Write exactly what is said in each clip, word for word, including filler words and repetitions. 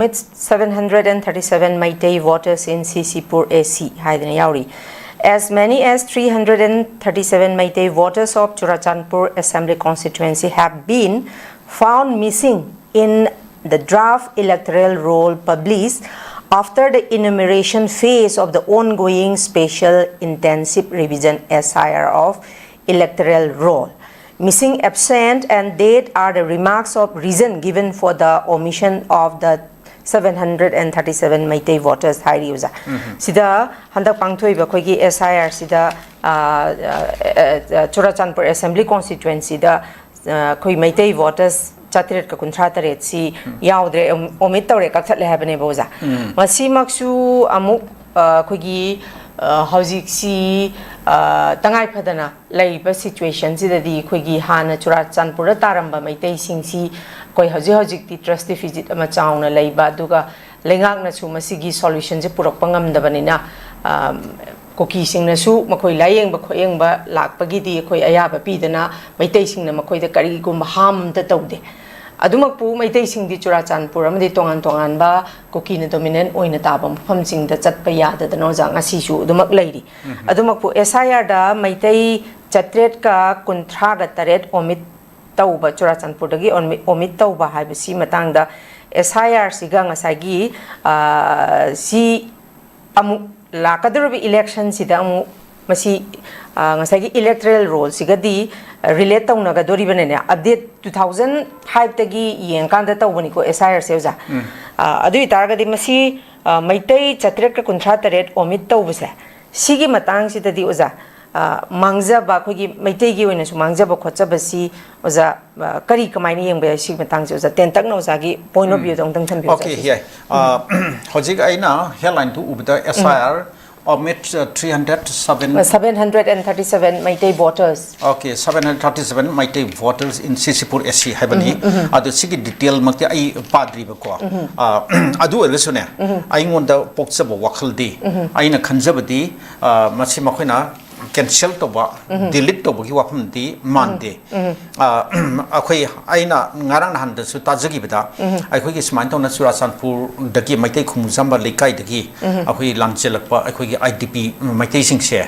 amidst seven hundred and thirty-seven Meitei voters in C C Pur A C ꯍꯥꯏꯗꯅ ꯌꯥꯎꯔꯤ꯫ As many as three hundred and thirty-seven Meitei voters of Churachandpur Assembly Constituency have been found missing in the draft electoral roll published after the enumeration phase of the ongoing special intensive revision S I R of electoral roll. Missing, absent, and dead are the remarks of reason given for the omission of the seven hundred and thirty-seven Meitei voters ꯍꯥꯏꯔꯤ ꯑꯣꯖꯥ꯫ ꯁꯤꯗ ꯍꯟꯗꯛ ꯄꯥꯡꯊꯣꯛꯏꯕ ꯑꯩꯈꯣꯏꯒꯤ S I R ꯁꯤꯗ, ꯑ, ꯑ, ꯑ, ꯆꯨꯔꯥꯆꯥꯟꯄꯨꯔ Assembly Constituencyꯗ, ꯑ, ꯑꯩꯈꯣꯏ ꯃꯩꯇꯩ voters ꯆꯥꯇ꯭ꯔꯦꯠꯀ ꯀꯨꯟꯊ꯭ꯔꯥ ꯇꯔꯦꯠꯁꯤ ꯌꯥꯎꯗ꯭ꯔꯦ, ꯑꯣꯝ-, omit ꯇꯧꯔꯦ, ꯀꯛꯊꯠꯂꯦ ꯍꯥꯏꯕꯅꯦꯕ ꯑꯣꯖꯥ꯫ ꯃꯁꯤꯃꯛꯁꯨ ꯑꯃꯨꯛ, ꯑ, ꯑꯩꯈꯣꯏꯒꯤ, ꯑ, ꯍꯧꯖꯤꯛꯁꯤ, ꯑ, ꯇꯉꯥꯏ ꯐꯗꯅ ꯂꯩꯔꯤꯕ situationꯁꯤꯗꯗꯤ ꯑꯩꯈꯣꯏꯒꯤ ꯍꯥꯟꯅ ꯆꯨꯔꯥꯆꯥꯟꯄꯨꯔꯗ ꯇꯥꯔꯝꯕ ꯃꯩꯇꯩꯁꯤꯡꯁꯤ ꯑꯩꯈꯣꯏ ꯍꯧꯖꯤꯛ ꯍꯧꯖꯤꯛꯇꯤ trust deficit ꯑꯃ ꯆꯥꯎꯅ ꯂꯩꯕ, ꯑꯗꯨꯒ ꯂꯩꯉꯥꯛꯅꯁꯨ ꯃꯁꯤꯒꯤ solutionꯁꯦ ꯄꯨꯔꯛꯄ ꯉꯝꯗꯕꯅꯤꯅ, ꯑ, ꯀꯨꯀꯤꯁꯤꯡꯅꯁꯨ ꯃꯈꯣꯏ ꯂꯥꯏꯌꯦꯡꯕ ꯈꯣꯠꯌꯦꯡꯕ ꯂꯥꯛꯄꯒꯤꯗꯤ ꯑꯩꯈꯣꯏ ꯑꯌꯥꯕ ꯄꯤꯗꯅ ꯃꯩꯇꯩꯁꯤꯡꯅ ꯃꯈꯣꯏꯗ ꯀꯔꯤꯒꯨꯝꯕ harm ꯑꯝꯇ ꯇꯧꯗꯦ꯫ ꯑꯗꯨꯃꯛꯄꯨ ꯃꯩꯇꯩꯁꯤꯡꯗꯤ ꯆꯨꯔꯥꯆꯥꯟꯄꯨꯔ ꯑꯃꯗꯤ ꯇꯣꯉꯥꯟ ꯇꯣꯉꯥꯟꯕ ꯀꯨꯀꯤꯅ dominant ꯑꯣꯏꯅ ꯇꯥꯕ ꯃꯐꯝꯁꯤꯡꯗ ꯆꯠꯄ ꯌꯥꯗꯗꯅ ꯑꯣꯖꯥ ꯉꯁꯤꯁꯨ ꯑꯗꯨꯃꯛ ꯂꯩꯔꯤ꯫ ꯑꯗꯨꯃꯛꯄꯨ S I Rꯗ ꯃꯩꯇꯩ ꯆꯥꯇ꯭ꯔꯦꯠꯀ ꯀꯨꯟꯊ꯭ꯔꯥꯒ ꯇꯔꯦꯠ omit ꯇꯧꯕ, ꯆꯨꯔꯥꯆꯥꯟꯄꯨꯔꯗꯒꯤ omit, omit ꯇꯧꯕ ꯍꯥꯏꯕꯁꯤ ꯃꯇꯥꯡꯗ S I Rꯁꯤꯒ ꯉꯁꯥꯏꯒꯤ, ꯑ, ꯁꯤ ꯑꯃꯨꯛ ꯂꯥꯛꯀꯗꯧꯔꯤꯕ electionꯁꯤꯗ ꯑꯃꯨꯛ ꯃꯁꯤ, ꯑ, ꯉꯁꯥꯏꯒꯤ electoral rollꯁꯤꯒꯗꯤ relate ꯇꯧꯅꯒꯗꯣꯔꯤꯕꯅꯤꯅꯦ꯫ Update two thousand fiveꯇꯒꯤ ꯌꯦꯡꯉꯀꯥꯟꯗ ꯇꯧꯕꯅꯤꯀꯣ S I Rꯁꯦ ꯑꯣꯖꯥ꯫ ꯑ, ꯑꯗꯨ ꯑꯣꯏꯇꯥꯔꯒꯗꯤ ꯃꯁꯤ, ꯑ, ꯃꯩꯇꯩ ꯆꯥꯇ꯭ꯔꯦꯠꯀ ꯀꯨꯟꯊ꯭ꯔꯥ ꯇꯔꯦꯠ omit ꯇꯧꯕꯁꯦ, ꯁꯤꯒꯤ ꯃꯇꯥꯡꯁꯤꯗꯗꯤ ꯑꯣꯖꯥ, ꯑ, ꯃꯥꯡꯖꯕ, ꯑꯩꯈꯣꯏꯒꯤ ꯃꯩꯇꯩꯒꯤ ꯑꯣꯏꯅꯁꯨ ꯃꯥꯡꯖꯕ ꯈꯣꯠꯆꯕꯁꯤ ꯑꯣꯖꯥ, ꯑ, ꯀꯔꯤ ꯀꯃꯥꯏꯅ ꯌꯦꯡꯕ ꯌꯥꯏ? ꯁꯤꯒꯤ ꯃꯇꯥꯡꯁꯦ ꯑꯣꯖꯥ, ꯇꯦꯟꯇꯛꯅ ꯑꯣꯖꯥꯒꯤ point of viewꯗ ꯑꯃꯨꯛꯇꯪ ꯊꯝꯕꯤꯌꯨ ꯑꯣꯖꯥ, OK, please꯫ ꯌꯥꯏ꯫ ꯑ, ꯍꯧꯖꯤꯛ ꯑꯩꯅ headlineꯗꯨ ꯎꯕꯗ S I R omit, uh, three hundred seven seven hundred and thirty-seven Meitei voters꯫ OK, seven hundred thirty-seven Meitei voters in C C Pur A C ꯍꯥꯏꯕꯅꯤ꯫ ꯑꯗꯣ ꯁꯤꯒꯤ detailꯃꯛꯇꯤ ꯑꯩ ꯄꯥꯗ꯭ꯔꯤꯕꯀꯣ꯫ ꯑ, ꯑꯗꯨ ꯑꯣꯏꯔꯒꯁꯨꯅꯦ, ꯑꯩꯉꯣꯟꯗ ꯄꯣꯛꯆꯕ ꯋꯥꯈꯜꯗꯤ, ꯑꯩꯅ ꯈꯟꯖꯕꯗꯤ, ꯑ, ꯃꯁꯤ ꯃꯈꯣꯏꯅ ꯀꯦꯟꯁꯦꯜ ꯇꯧꯕ, ꯗꯤꯂꯤꯠ ꯇꯧꯕꯒꯤ ꯋꯥꯐꯝꯗꯤ ꯃꯥꯟꯗꯦ꯫ ꯑ, ꯑꯩꯈꯣꯏ, ꯑꯩꯅ ꯉꯔꯥꯡ ꯅꯍꯥꯟꯗꯁꯨ ꯇꯥꯖꯈꯤꯕꯗ, ꯑꯩꯈꯣꯏꯒꯤ ꯁꯨꯃꯥꯏꯅ ꯇꯧꯅ ꯆꯨꯔꯥꯆꯥꯟꯄꯨꯔꯗꯒꯤ ꯃꯩꯇꯩ ꯈꯨꯃꯨꯖꯥꯝꯕ ꯂꯩꯀꯥꯏꯗꯒꯤ ꯑꯩꯈꯣꯏ ꯂꯥꯟꯖꯦꯜꯂꯛꯄ ꯑꯩꯈꯣꯏꯒꯤ IDP ꯃꯩꯇꯩꯁꯤꯡꯁꯦ,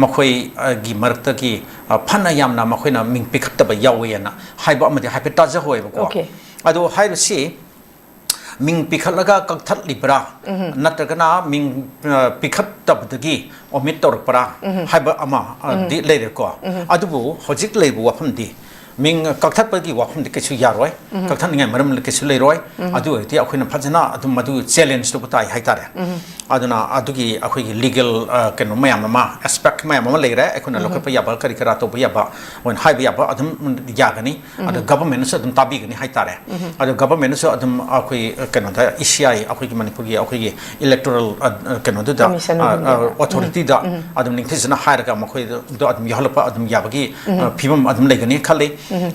ꯃꯈꯣꯏꯒꯤ ꯃꯔꯛꯇꯒꯤ, ꯑ, ꯐꯅ ꯌꯥꯝꯅ ꯃꯈꯣꯏꯅ ꯃꯤꯡ ꯄꯤꯈꯠꯇꯕ ꯌꯥꯎꯋꯦꯅ ꯍꯥꯏꯕ ꯑꯃꯗꯤ ꯍꯥꯏꯐꯦꯠ ꯇꯥꯖꯍꯧꯋꯦꯕꯀꯣ꯫ Okay. ꯑꯗꯣ ꯍꯥꯏꯔꯤꯁꯤ ꯃꯤꯡ ꯄꯤꯈꯠꯂꯒ ꯀꯛꯊꯠꯂꯤꯕ꯭ꯔꯥ, ꯅꯠꯇ꯭ꯔꯒꯅ ꯃꯤꯡ, ꯑ, ꯄꯤꯈꯠꯇꯕꯗꯒꯤ ꯑꯣꯃꯤꯠ ꯇꯧꯔꯛꯄ꯭ꯔꯥ ꯍꯥꯏꯕ ꯑꯃ, ꯑ, ꯗꯤ ꯂꯩꯔꯦꯀꯣ꯫ ꯑꯗꯨꯕꯨ ꯍꯧꯖꯤꯛ ꯂꯩꯔꯤꯕ ꯋꯥꯐꯝꯗꯤ ꯃꯤꯡ ꯀꯛꯊꯠꯄꯒꯤ ꯋꯥꯐꯝꯗꯤ ꯀꯩꯁꯨ ꯌꯥꯔꯣꯏ, ꯀꯛꯊꯠꯅꯤꯡꯉꯥꯏ ꯃꯔꯝ ꯀꯩꯁꯨ ꯂꯩꯔꯣꯏ꯫ ꯑꯗꯨ ꯑꯣꯏꯔꯗꯤ ꯑꯩꯈꯣꯏꯅ ꯐꯖꯅ ꯑꯗꯨꯝ ꯃꯗꯨ ꯆꯦꯂꯦꯟꯖ ꯇꯧꯕ ꯇꯥꯏ ꯍꯥꯏꯇꯥꯔꯦ꯫ ꯑꯗꯨꯅ ꯑꯗꯨꯒꯤ ꯑꯩꯈꯣꯏꯒꯤ ꯂꯤꯒꯦꯜ, ꯑ, ꯀꯩꯅꯣ ꯃꯌꯥꯝ ꯑꯃ, ꯑꯦꯁꯄꯦꯛ ꯃꯌꯥꯝ ꯑꯃ ꯂꯩꯔꯦ꯫ ꯑꯩꯈꯣꯏꯅ ꯂꯧꯈꯠꯄ ꯌꯥꯕ, ꯀꯔꯤ ꯀꯔꯥ ꯇꯧꯕ ꯌꯥꯕ, ꯑꯣꯏꯅ ꯍꯥꯏꯕ ꯌꯥꯕ ꯑꯗꯨꯝ ꯌꯥꯒꯅꯤ꯫ ꯑꯗꯣ ꯒꯚꯔꯟꯃꯦꯟꯠꯅꯁꯨ ꯑꯗꯨꯝ ꯇꯥꯕꯤꯒꯅꯤ ꯍꯥꯏꯇꯥꯔꯦ꯫ ꯑꯗꯣ ꯒꯚꯔꯟꯃꯦꯟꯠꯅꯁꯨ ꯑꯗꯨꯝ ꯑꯩꯈꯣꯏ, ꯑ, ꯀꯩꯅꯣꯗ, ECI, ꯑꯩꯈꯣꯏꯒꯤ ꯃꯅꯤꯄꯨꯔꯒꯤ ꯑꯩꯈꯣꯏꯒꯤ ꯏꯂꯦꯛꯇꯣꯔꯦꯜ, ꯑ, ꯑ, ꯀꯩꯅꯣꯗꯨꯗ, ꯀꯃꯤꯁꯟ ꯑ, ꯑ, ꯑꯗꯨꯝ ꯂꯩꯔꯦ꯫ ꯑꯣꯊꯣꯔꯤꯇꯤꯗ ꯑꯗꯨꯝ ꯅꯤꯡꯊꯤꯖꯅ ꯍꯥꯏꯔꯒ ꯃꯈꯣꯏꯗꯣ ꯑꯗꯨꯝ ꯌꯥꯎꯍꯜꯂꯛꯄ ꯑꯗꯨꯝ ꯌꯥꯕꯒꯤ, ꯑ, ꯐꯤꯕꯝ ꯑꯗꯨꯝ ꯂꯩꯒꯅꯤ ꯈꯜꯂꯤ꯫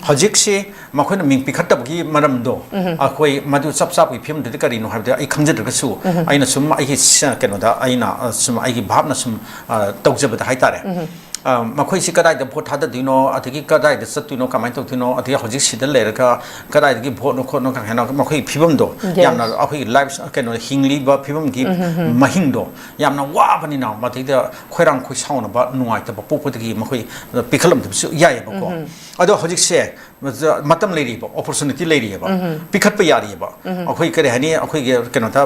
ꯍꯧꯖꯤꯛꯁꯤ ꯃꯈꯣꯏꯅ ꯃꯤꯡ ꯄꯤꯈꯠꯇꯕꯒꯤ ꯃꯔꯝꯗꯣ, ꯑꯩꯈꯣꯏ ꯃꯗꯨ ꯆꯞ ꯆꯥꯕꯒꯤ ꯐꯤꯕꯝꯗꯨꯗꯤ ꯀꯔꯤꯅꯣ ꯍꯥꯏꯕꯗꯤ ꯑꯩ ꯈꯪꯖꯗ꯭ꯔꯒꯁꯨ, ꯑꯩꯅ ꯁꯨꯝ ꯑꯩꯒꯤ ꯁ-, ꯀꯩꯅꯣꯗ ꯑꯩꯅ, ꯑ, ꯁꯨꯝ ꯑꯩꯒꯤ ꯚꯥꯞꯅ ꯁꯨꯝ, ꯑ, ꯇꯧꯖꯕꯗ ꯍꯥꯏꯇꯥꯔꯦ꯫ ꯑ, ꯃꯈꯣꯏꯁꯤ ꯀꯗꯥꯏꯗ ꯚꯣꯠ ꯊꯥꯗꯗꯣꯏꯅꯣ, ꯑꯗꯒꯤ ꯀꯗꯥꯏꯗ ꯆꯠꯇꯣꯏꯅꯣ, ꯀꯃꯥꯏꯅ ꯇꯧꯗꯣꯏꯅꯣ, ꯑꯗꯒꯤ ꯍꯧꯖꯤꯛ ꯁꯤꯗ ꯂꯩꯔꯒ ꯀꯗꯥꯏꯗꯒꯤ ꯚꯣꯠꯅꯣ ꯈꯣꯠꯅꯣ ꯀꯥꯏꯅ ꯃꯈꯣꯏꯒꯤ ꯐꯤꯕꯝꯗꯣ, Yes. ꯌꯥꯝꯅ ꯑꯩꯈꯣꯏꯒꯤ ꯂꯥꯏꯐ, ꯀꯩꯅꯣ, ꯍꯤꯡꯂꯤꯕ ꯐꯤꯕꯝꯒꯤ ꯃꯍꯤꯡꯗꯣ ꯌꯥꯝꯅ ꯋꯥꯕꯅꯤꯅ, ꯃꯗꯩꯗ ꯈꯣꯏꯔꯥꯡ ꯈꯣꯏꯁꯥꯎꯅꯕ, ꯅꯨꯡꯉꯥꯏꯇꯕ ꯄꯣꯛꯄꯗꯒꯤ ꯃꯈꯣꯏ ꯄꯤꯈꯠꯂꯝꯗꯕꯁꯨ ꯌꯥꯏꯑꯕꯀꯣ꯫ ꯑꯗꯣ ꯍꯧꯖꯤꯛꯁꯦ ꯃꯇꯝ ꯂꯩꯔꯤꯕ, ꯑꯣꯄꯣꯔꯆꯨꯅꯤꯇꯤ ꯂꯩꯔꯤꯑꯕ, ꯄꯤꯈꯠꯄ ꯌꯥꯔꯤꯑꯕ꯫ ꯑꯩꯈꯣꯏ ꯀꯔꯤ ꯍꯥꯏꯅꯤ, ꯑꯩꯈꯣꯏꯒꯤ ꯀꯩꯅꯣꯗ,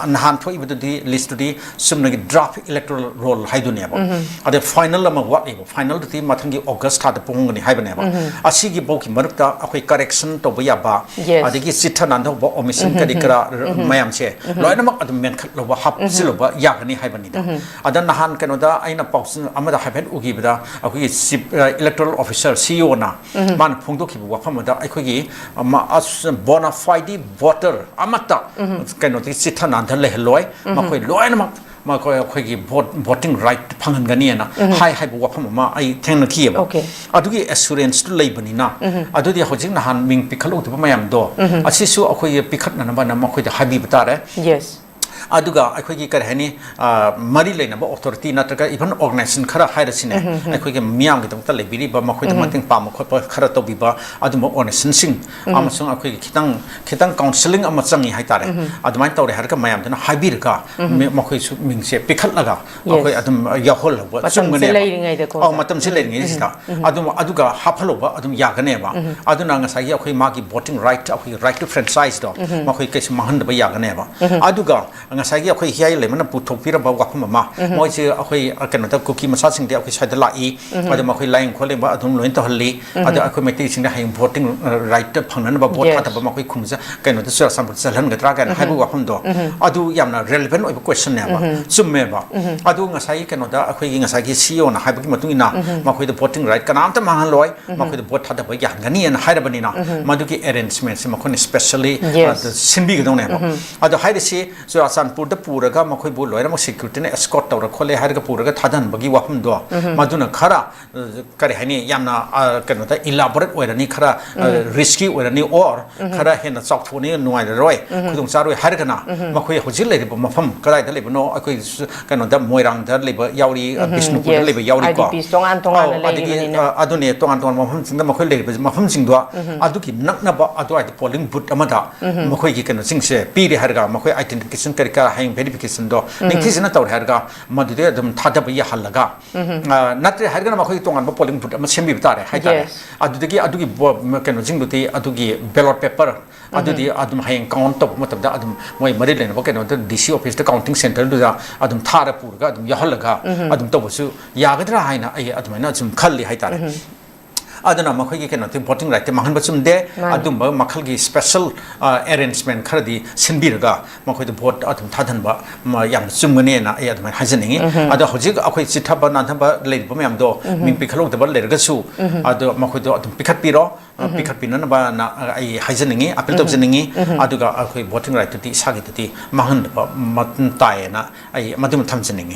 ꯅꯍꯥꯟ ꯊꯣꯛꯏꯕꯗꯨꯗꯤ, ꯂꯤꯁꯇꯨꯗꯤ ꯆꯨꯝꯅꯒꯤ ꯗ꯭ꯔꯥꯐ ꯏꯂꯦꯛꯇꯣꯔꯦꯜ ꯔꯣꯜ ꯍꯥꯏꯗꯨꯅꯦꯕ꯫ ꯑꯗꯩ ꯐꯥꯏꯅꯦꯜ ꯑꯃ ꯋꯥꯠꯂꯤꯕ, ꯐꯥꯏꯅꯦꯜꯗꯨꯗꯤ ꯃꯊꯪꯒꯤ ꯑꯣꯒꯁ ꯊꯥꯗ ꯐꯣꯡꯒꯅꯤ ꯍꯥꯏꯕꯅꯦꯕ꯫ ꯑꯁꯤꯒꯤ ꯐꯥꯎꯒꯤ ꯃꯔꯛꯇ ꯑꯩꯈꯣꯏ ꯀꯔꯦꯛꯁꯟ ꯇꯧꯕ ꯌꯥꯕ, Yes. ꯑꯗꯒꯤ ꯆꯤꯠꯊ ꯅꯥꯟꯊꯍꯧꯕ, ꯑꯣꯃꯤꯁꯟ ꯀꯔꯤ ꯀꯔꯥ ꯃꯌꯥꯝꯁꯦ ꯂꯣꯏꯅꯃꯛ ꯑꯗꯨꯝ ꯃꯦꯟꯈꯠꯂꯨꯕ, ꯍꯥꯞꯆꯤꯜꯂꯨꯕ ꯌꯥꯒꯅꯤ ꯍꯥꯏꯕꯅꯤꯗ꯫ ꯑꯗ ꯅꯍꯥꯟ ꯀꯩꯅꯣꯗ ꯑꯩꯅ ꯄꯥꯎ ꯑꯃꯗ ꯍꯥꯏꯐꯦꯠ ꯎꯈꯤꯕꯗ, ꯑꯩꯈꯣꯏꯒꯤ ꯆꯤꯐ, ꯑ, ꯏꯂꯦꯛꯇꯣꯔꯦꯜ ꯑꯣꯐꯤꯁꯔ, CEO ꯅ ꯃꯥꯅ ꯐꯣꯡꯗꯣꯛꯈꯤꯕ ꯋꯥꯐꯝ ꯑꯃꯗ, ꯑꯩꯈꯣꯏꯒꯤ, ꯑꯃ, ꯑꯁ, ꯕꯣꯅꯥꯐꯥꯏꯗꯤ ꯚꯣꯇꯔ ꯑꯃꯠꯇ ꯀꯩꯅꯣꯗꯒꯤ ꯆꯤꯠꯊ ꯅꯥꯟꯊ ꯂꯩꯍꯜꯂꯣꯏ, ꯃꯈꯣꯏ ꯂꯣꯏꯅꯃꯛ ꯃꯈꯣꯏ ꯑꯩꯈꯣꯏꯒꯤ ꯚꯣꯠ, ꯚꯣꯇꯤꯡ ꯔꯥꯏꯠ ꯐꯪꯍꯟꯒꯅꯤꯅ ꯍꯥꯏ ꯍꯥꯏꯕ ꯋꯥꯐꯝ ꯑꯃ ꯑꯩ ꯊꯦꯡꯅꯈꯤꯑꯕ꯫ Okay. ꯑꯗꯨꯒꯤ ꯑꯦꯁꯨꯔꯦꯟꯁꯇꯨ ꯂꯩꯕꯅꯤꯅ, ꯑꯗꯨꯗꯤ ꯍꯧꯖꯤꯛ ꯅꯍꯥꯟ ꯃꯤꯡ ꯄꯤꯈꯠꯍꯧꯗꯕ ꯃꯌꯥꯝꯗꯣ, ꯑꯁꯤꯁꯨ ꯑꯩꯈꯣꯏꯒꯤ ꯄꯤꯈꯠꯅꯅꯕꯅ ꯃꯈꯣꯏꯗ ꯍꯥꯏꯕꯤꯕ ꯇꯥꯔꯦ꯫ Yes. ꯑꯗꯨꯒ ꯑꯩꯈꯣꯏꯒꯤ ꯀꯔꯤ ꯍꯥꯏꯅꯤ, ꯑ, ꯃꯔꯤ ꯂꯩꯅꯕ authority ꯅꯠꯇ꯭ꯔꯒ even organization ꯈꯔ ꯍꯥꯏꯔꯁꯤꯅꯦ, ꯑꯩꯈꯣꯏꯒꯤ ꯃꯤꯌꯥꯝꯒꯤꯗꯃꯛꯇ ꯂꯩꯕꯤꯔꯤꯕ, ꯃꯈꯣꯏꯗ ꯃꯇꯦꯡ ꯄꯥꯡꯕ ꯈꯣꯠꯄ ꯈꯔ ꯇꯧꯕꯤꯕ ꯑꯗꯨꯝꯕ organizationꯁꯤꯡ ꯑꯃꯁꯨꯡ ꯑꯩꯈꯣꯏꯒꯤ ꯈꯤꯇꯪ, ꯈꯤꯇꯪ counselling ꯑꯃ ꯆꯪꯉꯤ ꯍꯥꯏꯇꯥꯔꯦ꯫ ꯑꯗꯨꯃꯥꯏꯅ ꯇꯧꯔꯦ ꯍꯥꯏꯔꯒ ꯃꯌꯥꯝꯗꯨꯅ ꯍꯥꯏꯕꯤꯔꯒ ꯃꯤ-, ꯃꯈꯣꯏꯁꯨ ꯃꯤꯡꯁꯦ ꯄꯤꯈꯠꯂꯒ ꯑꯩꯈꯣꯏ ꯑꯗꯨꯝ ꯌꯥꯎꯍꯜꯍꯧꯕ ꯃꯇꯝꯁꯦ ꯆꯨꯝꯒꯅꯦꯕ꯫ ꯂꯩꯔꯤꯉꯩꯗꯀꯣ, ꯑꯧ, ꯁꯥꯔ꯫ ꯃꯇꯝꯁꯦ ꯂꯩꯔꯤꯉꯩꯁꯤꯗ꯫ ꯑꯗꯨꯝ, ꯑꯗꯨꯒ ꯍꯥꯞꯍꯜꯍꯧꯕ ꯑꯗꯨꯝ ꯌꯥꯒꯅꯦꯕ꯫ ꯑꯗꯨꯅ ꯉꯁꯥꯏꯒꯤ ꯑꯩꯈꯣꯏ ꯃꯥꯒꯤ voting right, ꯑꯩꯈꯣꯏꯒꯤ right to franchiseꯗꯣ ꯃꯈꯣꯏ ꯀꯩꯁꯨ ꯃꯥꯡꯍꯟꯗꯕ ꯌꯥꯒꯅꯦꯕ꯫ ꯑꯗꯨꯒ ꯉꯁꯥꯏꯒꯤ ꯑꯩꯈꯣꯏ ꯍꯤꯌꯥꯏ ꯂꯩꯃꯅ ꯄꯨꯊꯣꯛꯄꯤꯔꯝꯕ ꯋꯥꯐꯝ ꯑꯃ, ꯃꯣꯏꯁꯦ ꯑꯩꯈꯣꯏ, ꯑ, ꯀꯩꯅꯣꯗ ꯀꯨꯀꯤ ꯃꯆꯥꯁꯤꯡꯗꯤ ꯑꯩꯈꯣꯏ ꯁ꯭ꯋꯥꯏꯗ ꯂꯥꯛꯏ, ꯑꯗꯨꯝ ꯑꯩꯈꯣꯏ ꯂꯥꯏꯌꯦꯡ ꯈꯣꯠꯂꯦꯡꯕ ꯑꯗꯨꯝ ꯂꯣꯏꯅ ꯇꯧꯍꯜꯂꯤ, ꯑꯗꯣ ꯑꯩꯈꯣꯏ ꯃꯩꯇꯩꯁꯤꯡꯗ ꯍꯌꯦꯡ voting, ꯑ, right ꯐꯪꯅꯅꯕ vote Yes. ꯊꯥꯗꯕ ꯃꯈꯣꯏ ꯈꯨꯟꯁꯦ ꯀꯩꯅꯣꯗ ꯆꯨꯔꯥꯆꯥꯟꯄꯨꯔ ꯆꯠꯍꯟꯒꯗ꯭ꯔꯥ ꯀꯥꯏꯅ ꯍꯥꯏꯕ ꯋꯥꯐꯝꯗꯣ, ꯑꯗꯨ ꯌꯥꯝꯅ relevant ꯑꯣꯏꯕ questionꯅꯦꯕ꯫ ꯆꯨꯝꯃꯦꯕ꯫ ꯑꯗꯨ ꯉꯁꯥꯏꯒꯤ ꯀꯩꯅꯣꯗ ꯑꯩꯈꯣꯏꯒꯤ ꯉꯁꯥꯏꯒꯤ CEOꯅ ꯍꯥꯏꯕꯒꯤ ꯃꯇꯨꯡ ꯏꯟꯅ ꯃꯈꯣꯏꯗ voting right ꯀꯅꯥꯝꯇ ꯃꯥꯡꯍꯜꯂꯣꯏ, ꯃꯈꯣꯏꯗ vote ꯊꯥꯗꯕ ꯌꯥꯍꯟꯒꯅꯤꯅ ꯍꯥꯏꯔꯕꯅꯤꯅ ꯃꯗꯨꯒꯤ arrangementꯁꯦ ꯃꯈꯣꯏꯅ specially, Yes. ꯑ, ꯁꯤꯟꯕꯤꯒꯗꯧꯅꯦꯕ꯫ ꯑꯗꯣ ꯍꯥꯏꯔꯤꯁꯤ ꯆꯨꯔꯥꯆꯥꯟꯄꯨꯔꯗ ꯄꯨꯔꯒ ꯃꯈꯣꯏꯕꯨ ꯂꯣꯏꯅꯃꯛ securityꯅ escort ꯇꯧꯔ ꯈꯣꯠꯂꯦ ꯍꯥꯏꯔꯒ ꯄꯨꯔꯒ ꯊꯥꯗꯍꯟꯕꯒꯤ ꯋꯥꯐꯝꯗꯣ, ꯃꯗꯨꯅ ꯈꯔ, ꯑ, ꯀꯔꯤ ꯍꯥꯏꯅꯤ, ꯌꯥꯝꯅ, ꯑ, ꯀꯩꯅꯣꯗ elaborate ꯑꯣꯏꯔꯅꯤ, ꯈꯔ, ꯑ, risky ꯑꯣꯏꯔꯅꯤ, or ꯈꯔ ꯍꯦꯟꯅ ꯆꯥꯎꯊꯣꯛꯑꯅꯤ, ꯅꯨꯡꯉꯥꯏꯔꯔꯣꯏ, ꯈꯨꯗꯣꯡ ꯆꯥꯔꯣꯏ ꯍꯥꯏꯔꯒꯅ ꯃꯈꯣꯏ ꯍꯧꯖꯤꯛ ꯂꯩꯔꯤꯕ ꯃꯐꯝ ꯀꯗꯥꯏꯗ ꯂꯩꯕꯅꯣ, ꯑꯩꯈꯣꯏ ꯁ-, ꯀꯩꯅꯣꯗ ꯃꯣꯏꯔꯥꯡꯗ ꯂꯩꯕ ꯌꯥꯎꯔꯤ, ꯑ, ꯕꯤꯁꯅꯨꯄꯨꯔꯗ Yes. ꯂꯩꯕ ꯌꯥꯎꯔꯤꯀꯣ꯫ IDPs ꯇꯣꯉꯥꯟ ꯇꯣꯉꯥꯟꯅ ꯑꯧ, ꯑꯗꯒꯤ, ꯂꯩꯔꯤꯕꯅꯤꯅ꯫ ꯑ, ꯑꯗꯨꯅꯦ, ꯇꯣꯉꯥꯟ ꯇꯣꯉꯥꯟꯕ ꯃꯐꯝꯁꯤꯡꯗ ꯃꯈꯣꯏ ꯂꯩꯔꯤꯕ ꯃꯐꯝꯁꯤꯡꯗꯣ ꯑꯗꯨꯒꯤ ꯅꯛꯅꯕ ꯑꯗꯨꯋꯥꯏꯗ polling booth ꯑꯃꯗ ꯃꯈꯣꯏꯒꯤ ꯀꯩꯅꯣꯁꯤꯡꯁꯦ ꯄꯤꯔꯦ ꯍꯥꯏꯔꯒ ꯃꯈꯣꯏ identification ꯀꯔꯤ ꯀꯔꯥ ꯍꯌꯦꯡ verificationꯗꯣ ꯅꯤꯡꯊꯤꯖꯅ ꯇꯧꯔꯦ ꯍꯥꯏꯔꯒ ꯃꯗꯨꯗꯩ ꯑꯗꯨꯝ ꯊꯥꯗꯕ ꯌꯥꯍꯜꯂꯒ, ꯑ, ꯅꯠꯇ꯭ꯔꯦ ꯍꯥꯏꯔꯒꯅ ꯃꯈꯣꯏꯒꯤ ꯇꯣꯉꯥꯟꯕ polling booth ꯑꯃ ꯁꯦꯝꯕꯤꯕ ꯇꯥꯔꯦ ꯍꯥꯏꯇꯥꯔꯦ꯫ Yes. ꯑꯗꯨꯗꯒꯤ ꯑꯗꯨꯒꯤ ꯕꯣ-, ꯃ-, ꯀꯩꯅꯣꯁꯤꯡꯗꯨꯗꯤ ꯑꯗꯨꯒꯤ ballot paper ꯑꯗꯨꯗꯤ ꯑꯗꯨꯝ ꯍꯌꯦꯡ count ꯇꯧꯕ ꯃꯇꯝꯗ ꯑꯗꯨꯝ ꯃꯣꯏ ꯃꯔꯤ ꯂꯩꯅꯕ ꯀꯩꯅꯣꯗ DC officeꯇ counting centreꯗꯨꯗ ꯑꯗꯨꯝ ꯊꯥꯔ ꯄꯨꯔꯒ ꯑꯗꯨꯝ ꯌꯥꯎꯍꯜꯂꯒ ꯑꯗꯨꯝ ꯇꯧꯕꯁꯨ ꯌꯥꯒꯗ꯭ꯔꯥ ꯍꯥꯏꯅ ꯑꯩ ꯑꯗꯨꯃꯥꯏꯅ ꯁꯨꯝ ꯈꯜꯂꯤ ꯍꯥꯏꯇꯥꯔꯦ꯫ ꯑꯗꯨꯅ ꯃꯈꯣꯏꯒꯤ ꯀꯩꯅꯣꯗꯤ voting rightꯇꯤ ꯃꯥꯡꯍꯟꯕ ꯆꯨꯝꯗꯦ꯫ ꯃꯥꯅꯤ꯫ ꯑꯗꯨꯝꯕ ꯃꯈꯜꯒꯤ special, ꯑ, arrangement ꯈꯔꯗꯤ ꯁꯤꯟꯕꯤꯔꯒ ꯃꯈꯣꯏꯗ vote ꯑꯗꯨꯝ ꯊꯥꯗꯍꯟꯕ ꯃ-, ꯌꯥꯝꯅ ꯆꯨꯝꯒꯅꯦꯅ ꯑꯩ ꯑꯗꯨꯃꯥꯏꯅ ꯍꯥꯏꯖꯅꯤꯡꯉꯤ꯫ ꯑꯗꯣ ꯍꯧꯖꯤꯛ ꯑꯩꯈꯣꯏ ꯆꯤꯠꯊꯕ ꯅꯥꯟꯊꯕ ꯂꯩꯔꯤꯕ ꯃꯌꯥꯝꯗꯣ ꯃꯤꯡ ꯄꯤꯈꯠꯍꯧꯗꯕ ꯂꯩꯔꯒꯁꯨ ꯑꯗꯣ ꯃꯈꯣꯏꯗꯣ ꯑꯗꯨꯝ ꯄꯤꯈꯠꯄꯤꯔꯣ꯫ ꯑ, ꯄꯤꯈꯠꯄꯤꯅꯅꯕꯅ ꯑꯩ ꯍꯥꯏꯖꯅꯤꯡꯉꯤ, appeal ꯇꯧꯖꯅꯤꯡꯉꯤ꯫ ꯑꯗꯨꯒ ꯑꯩꯈꯣꯏ voting rightꯇꯨꯗꯤ ꯏꯁꯥꯒꯤꯗꯗꯤ ꯃꯥꯡꯍꯟꯗꯕ ꯃ-, ꯇꯥꯏꯌꯦꯅ ꯑꯩ ꯃꯗꯨꯃ ꯊꯝꯖꯅꯤꯡꯉꯤ꯫